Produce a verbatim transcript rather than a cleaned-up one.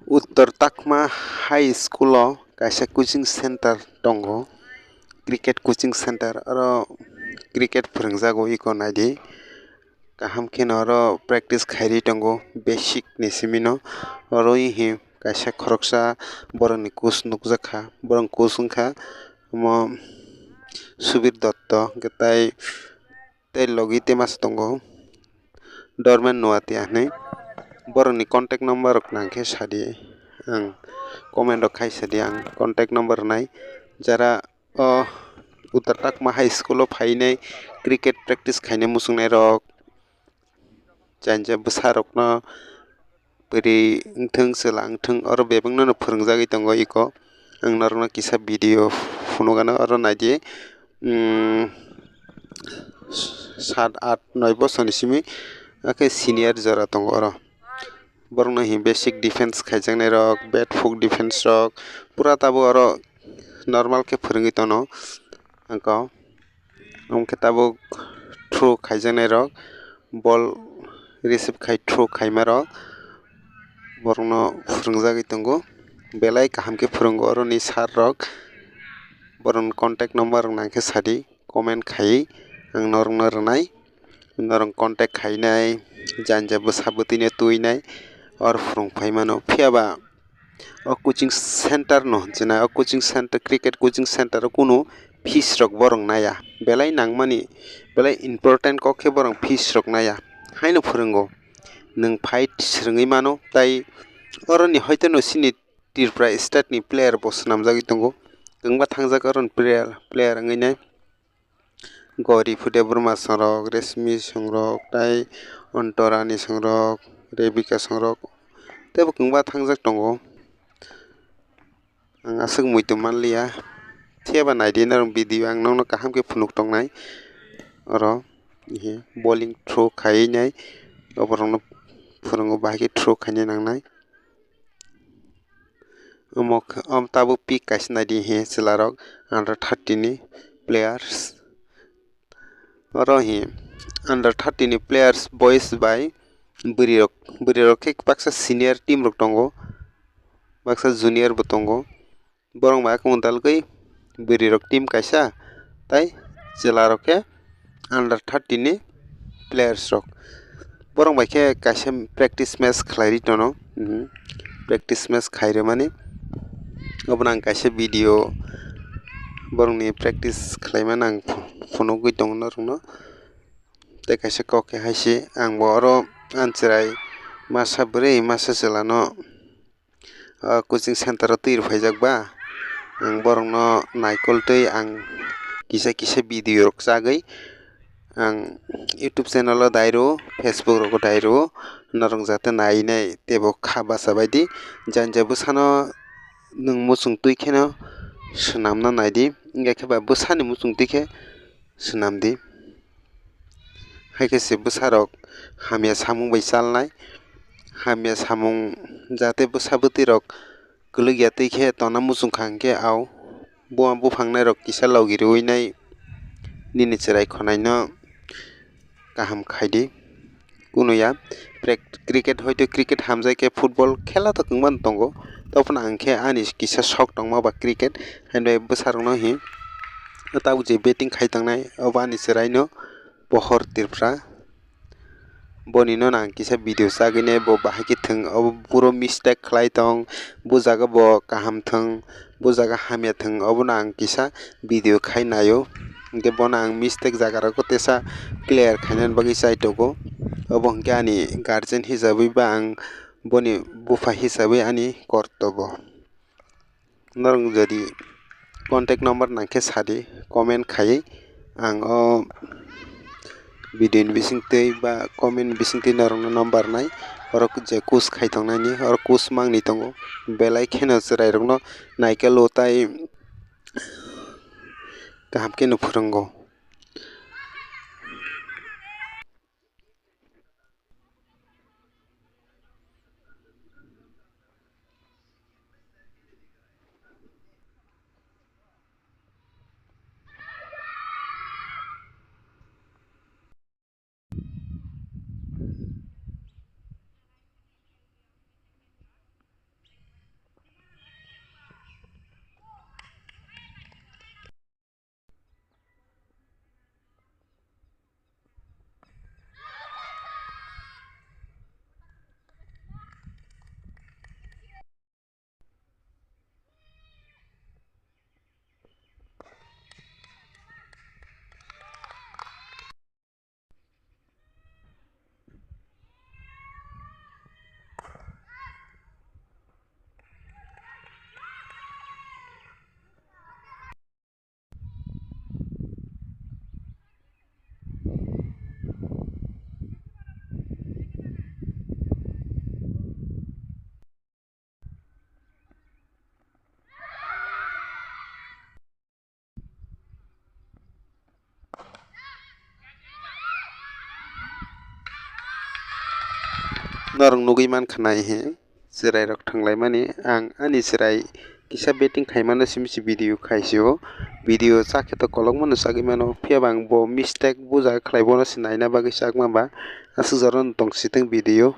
Uttor Takma High School o kaisa coaching center tongo, cricket coaching center, oro cricket phwrwngjago iko naidi. Kaham kheno oro practice khairi tongo basic ni simi no. Oro hi kaisa khoroksa borokni coach nukjakha, borok coach wngkha omo Subir Dotto, hwnkhe tai tei logi tei masa tongo Dormen Nuatia hinwi. Borokni contact number rok nangkhe sadi, ang comment rok khai sadi, ang contact number rwnai. Jara o Uttar Takma High School o phainai cricket practice khainai muchungnai rok, janja bwsa rokno bwrwi wngthung, chwla wngthung, oro bebakno no phwrwngjagwi tongo iko. Ang norokno kisa video phunukgano, oro naidi, mm, sat, at, noi bosorni simi, hakhe senior jora tongo oro. Borokno hi basic defense khaijaknai rok, bat phuk defense rok, pura tabuk oro normal khe phwrwngwi tono. Ang kok. Omo khe tabuk throw khaijaknai rok, ball receive khai throw khaima rok, borokno phwrwngjagwi tongo. Belai kaham khe phwrwngo oroni sir rok. Borokni contact number rok nangkhe sadi, comment khai ang norokno rwnai. Norok contact khainai, janja bwsa bwtwino twinai, or phwrwng phaimano. Phiyaba o coaching center no, jena o coaching center, cricket coaching center o kunu fees rok borok naya. Belai nangmani, belai important kok khe borok fees rok naya. Haino phwrwngo. Nwng fight swrwngwi mano, tai oroni hoito no sini Tripura state ni player bo swnamjagwi tongo. Kwbangma thangjak oroni player, player wngwi nai. Gori Phude Burma songrok, Resmi songrok, tai Ontorani songrok, Rebika songrok, teibo kwbangma thangjak tongo. Ang aswk muitu manliya, phiyaba naidi norok video, ang nokno kaham khe phunuk tongnai. Oro bowling throw khaiwi nai, oborokno phwrwngo, bahai khe throw khaina nangnai. Omo khe, omo tabuk pic kaisa naidi he chwlarok under thirty ni players. Oro he under thirty ni players boys bai bwrwi rok, bwrwi rok khe baksa senior team rok tongo, baksa junior bo tongo. Borok bai khe dalgwi bwrwi rok team kaisa, tai chwla rok khe under thirty ni players rok. Borok bai khe kaisa practice match khlai ri tono, mhm, practice match khai rwmani. Obono ang kaisa video borokni practice khlaimani ang phunugwi tongo norokno. Tei kaisa kok khe hai se, ang bo oro ani chwrai masa bwrwi masa chwla no o coaching center o twi rw phaijak ba, ang borokno naikol twi ang kisa kisa video rok chagwi ang YouTube channel o dai rw, Facebook rogo dai rw, norok jate nai nai teibo kha bacha bai di. Janja bwsano nwng muchung twi kheno swnamna nai di, wngya khe ba bwsani muchung twi khe swnam di. Hai khe se bwsarok hamya samung bai chalnai, hamya samung jate bwsa bwtwi rok kwlwk ya twi khe tongna muchung kha, hwnkhe au buma buphang nairok kisa logi rwui nai nini chwrai khwnaino kaham khai di. Kunu ya, prek-, cricket hoito cricket hamjai khe football khela to kwbangma tongo, tei phano ang khe ani kisa sok tongma ba cricket, haino bwsarokno hi tabuk je batting khai tongnai obo ani chwraino Pohor Tripura. Boni no ang kisa video chagwi nai, bo bahai khe thwng, obo puro mistake khlai tong, bo jaga bo kaham thwng, bo jaga hamya thwng, obono ang kisa video khai naio. Hwnkhe bono ang mistake jaga rogo teisa clear khainani bagwi chai tongo. Obo hwnkhe ani guardian hisabwi ba ang boni bupha hisabwi ani kortobo. Norok jodi contact number nangkhe sadi, comment khai ang o video ni bisingtwi ba comment ni bisingtwi norokno number nai, oro je coach khai tongnani, oro coach mangni tongo, belai kheno chwrairokno naikhe lutai kaham kheno phwrwngo. Norok nugwi mankha nai he, chwrairok thanglaimani. Ang ani chwrai kisa betting khaimano simi se video khaisio. Video chakhe to kolokmano chagwi mano, phiyaba ang bo mistake buja khlai, bono se naina bagwi chakma ba aswk jorano tong sitwng video.